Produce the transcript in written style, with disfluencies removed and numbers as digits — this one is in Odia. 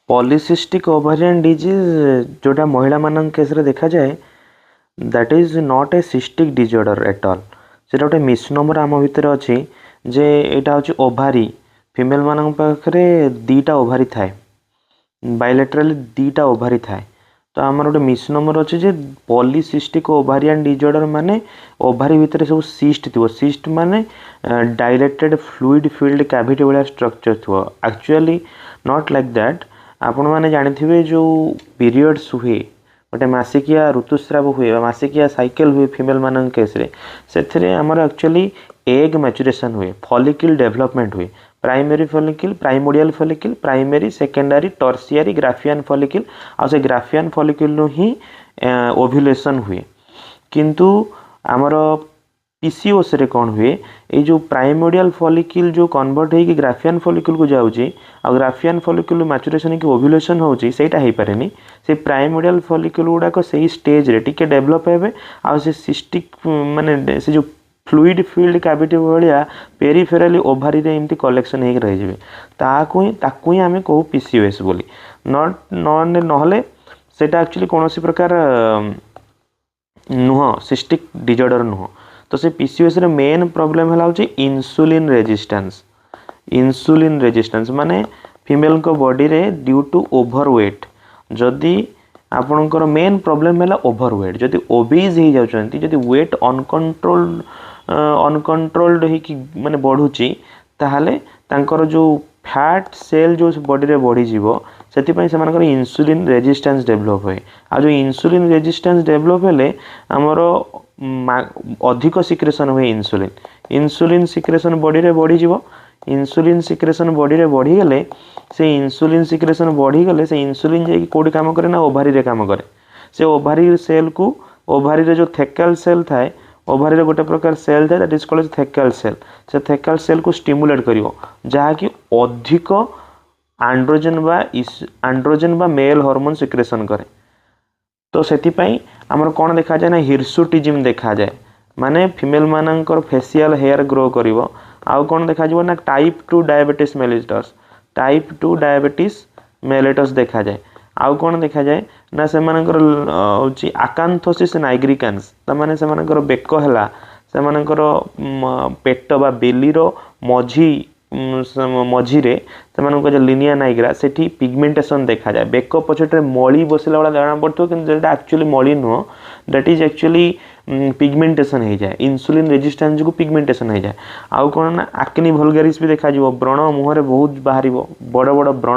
ପଲିସିଷ୍ଟିକ୍ ଓଭାରିଆନ୍ ଡିଜିଜ୍ ଯେଉଁଟା ମହିଳାମାନଙ୍କ କେସ୍ରେ ଦେଖାଯାଏ, that is not a cystic disorder at all. ସେଇଟା ଗୋଟେ ମିସନୋମର ଆମ ଭିତରେ ଅଛି ଯେ ଏଇଟା ହେଉଛି ଓଭାରି। ଫିମେଲମାନଙ୍କ ପାଖରେ ଦୁଇଟା ଓଭାରି ଥାଏ, ବାଇଲେଟରାଲି ଦୁଇଟା ଓଭାରି ଥାଏ। ତ ଆମର ଗୋଟେ ମିସନୋମର ଅଛି ଯେ ପଲିସିଷ୍ଟିକ୍ ଓଭାରିଆନ୍ ଡିଜଅର୍ଡ଼ର ମାନେ ଓଭାରି ଭିତରେ ସବୁ ସିଷ୍ଟ ଥିବ। ସିଷ୍ଟ ମାନେ ଡାଇଲେଟେଡ୍ ଫ୍ଲୁଇଡ଼ ଫିଲ୍ଡ କ୍ୟାଭିଟି ଭଳିଆ ଷ୍ଟ୍ରକ୍ଚର ଥିବ। Actually not like that. ଆପଣମାନେ ଜାଣିଥିବେ, ଯେଉଁ ପିରିୟଡ଼୍ସ ହୁଏ, ଗୋଟେ ମାସିକିଆ ଋତୁସ୍ରାବ ହୁଏ ବା ମାସିକିଆ ସାଇକେଲ ହୁଏ ଫିମେଲମାନଙ୍କ କେସ୍ରେ, ସେଥିରେ ଆମର ଆକ୍ଚୁଆଲି ଏଗ୍ ମ୍ୟାଚୁରେସନ୍ ହୁଏ, ଫଲିକିଲ୍ ଡେଭଲପମେଣ୍ଟ ହୁଏ। Primary follicle, primordial follicle, primary, secondary, tertiary, graafian follicle। ଆଉ ସେ ଗ୍ରାଫିଆନ୍ ଫଲିକିଲ୍ରୁ ହିଁ ଓଭ୍ୟୁଲେସନ୍ ହୁଏ। କିନ୍ତୁ ଆମର ପିସିଓଏସ୍ରେ କ'ଣ ହୁଏ? ଏଇ ଯେଉଁ ପ୍ରାଇମୋଡ଼ିଆଲ ଫଲିକିଲ୍ ଯେଉଁ କନଭର୍ଟ ହେଇକି ଗ୍ରାଫିଆନ୍ ଫଲିକିଲ୍କୁ ଯାଉଛି ଆଉ ଗ୍ରାଫିଆନ୍ ଫଲିକିଲ୍ ମ୍ୟାଚୁରେସନ୍ ହେଇକି ଓଭ୍ୟୁଲେସନ୍ ହେଉଛି, ସେଇଟା ହେଇପାରେନି। ସେ ପ୍ରାଇମୋଡ଼ିଆଲ ଫଲିକିଲ୍ ଗୁଡ଼ାକ ସେଇ ଷ୍ଟେଜ୍ରେ ଟିକେ ଡେଭଲପ୍ ହେବେ ଆଉ ସେ ସିଷ୍ଟିକ୍ ମାନେ ସେ ଯେଉଁ ଫ୍ଲୁଇଡ଼ ଫିଲ୍ଡ କ୍ୟାଭିଟି ଭଳିଆ ପେରିଫେରାଲି ଓଭାରିରେ ଏମିତି କଲେକ୍ସନ୍ ହେଇକି ରହିଯିବେ। ତାକୁ ହିଁ ଆମେ କହୁ ପିସିଓଏସ୍ ବୋଲି। ନହେଲେ ସେଇଟା ଆକ୍ଚୁଆଲି କୌଣସି ପ୍ରକାର ନୁହଁ, ସିଷ୍ଟିକ୍ ଡିଜଅର୍ଡ଼ର ନୁହଁ। ତ ସେ ପିସିଓଏସ୍ର ମେନ୍ ପ୍ରୋବ୍ଲେମ୍ ହେଲା ହେଉଛି ଇନ୍ସୁଲିନ୍ ରେଜିଷ୍ଟାନ୍ସ। ଇନ୍ସୁଲିନ୍ ରେଜିଷ୍ଟାନ୍ସ ମାନେ ଫିମେଲଙ୍କ ବଡ଼ିରେ ଡ୍ୟୁ ଟୁ ଓଭର ୱେଟ୍, ଯଦି ଆପଣଙ୍କର ମେନ୍ ପ୍ରୋବ୍ଲେମ୍ ହେଲା ଓଭର ୱେଟ୍, ଯଦି ଓବିଜ୍ ହେଇଯାଉଛନ୍ତି, ଯଦି ୱେଟ୍ ଅନକଣ୍ଟ୍ରୋଲ୍ଡ ହେଇକି ମାନେ ବଢ଼ୁଛି, ତାହେଲେ ତାଙ୍କର ଯେଉଁ ଫ୍ୟାଟ୍ ସେଲ୍ ଯେଉଁ ବଡ଼ିରେ ବଢ଼ିଯିବ, ସେଥିପାଇଁ ସେମାନଙ୍କର ଇନ୍ସୁଲିନ୍ ରେଜିଷ୍ଟାନ୍ସ ଡେଭଲପ୍ ହୁଏ। ଆଉ ଯେଉଁ ଇନ୍ସୁଲିନ୍ ରେଜିଷ୍ଟାନ୍ସ ଡେଭଲପ୍ ହେଲେ ଆମର ଅଧିକ ସିକ୍ରେସନ୍ ହୁଏ ଇନ୍ସୁଲିନ୍। ଇନ୍ସୁଲିନ୍ ସିକ୍ରେସନ୍ ବଡ଼ିରେ ବଢ଼ିଯିବ। ଇନ୍ସୁଲିନ୍ ସିକ୍ରେସନ୍ ବଡ଼ିରେ ବଢ଼ିଗଲେ, ସେ ଇନ୍ସୁଲିନ୍ ସିକ୍ରେସନ୍ ବଢ଼ିଗଲେ, ସେ ଇନ୍ସୁଲିନ୍ ଯାଇକି କେଉଁଠି କାମ କରେ ନା ଓଭାରିରେ କାମ କରେ। ସେ ଓଭାରି ସେଲ୍କୁ, ଓଭାରିରେ ଯେଉଁ ଥେକାଲ୍ ସେଲ୍ ଥାଏ, ଓଭାରିରେ ଗୋଟେ ପ୍ରକାର ସେଲ୍ ଥାଏ, that is called thecal cell। ସେ ଥେକାଲ୍ ସେଲ୍କୁ ଷ୍ଟିମୁଲେଟ୍ କରିବ, ଯାହାକି ଅଧିକ ଆଣ୍ଡ୍ରୋଜେନ୍ ବା ମେଲ୍ ହରମୋନ୍ ସିକ୍ରେସନ୍ କରେ। ତ ସେଥିପାଇଁ ଆମର କ'ଣ ଦେଖାଯାଏ ନା ହିର୍ସୁଟିଜିମ୍ ଦେଖାଯାଏ, ମାନେ ଫିମେଲମାନଙ୍କର ଫେସିଆଲ୍ ହେୟାର ଗ୍ରୋ କରିବ। ଆଉ କ'ଣ ଦେଖାଯିବ ନା type 2 diabetes mellitus, type 2 diabetes mellitus ଦେଖାଯାଏ। ଆଉ କ'ଣ ଦେଖାଯାଏ ନା ସେମାନଙ୍କର ହେଉଛି ଆକାନ୍ଥୋସିସ୍ ନାଇଗ୍ରିକାନ୍ସ, ତାମାନେ ସେମାନଙ୍କର ବେକ ହେଲା, ସେମାନଙ୍କର ପେଟ ବା ବେଲିର ମଝିରେ ସେମାନଙ୍କୁ ଯେଉଁ ଲିନିଆ ନାଇଗ୍ରା, ସେଠି ପିଗମେଣ୍ଟେସନ୍ ଦେଖାଯାଏ। ବେକ ପଛଟରେ ମଳି ବସିଲା ଭଳିଆ ଜଣାପଡ଼ୁଥିବ, କିନ୍ତୁ ସେଇଟା ଆକ୍ଚୁଆଲି ମଳି ନୁହଁ, that is actually pigmentation ହେଇଯାଏ। ଇନ୍ସୁଲିନ୍ ରେଜିଷ୍ଟାନ୍ସ ଯୋଗୁଁ ପିଗମେଣ୍ଟେସନ୍ ହେଇଯାଏ। ଆଉ କ'ଣ ନା ଆକ୍ନି ଭଲଗାରିସ୍ ବି ଦେଖାଯିବ। ବ୍ରଣ ମୁହଁରେ ବହୁତ ବାହାରିବ, ବଡ଼ ବଡ଼ ବ୍ରଣ।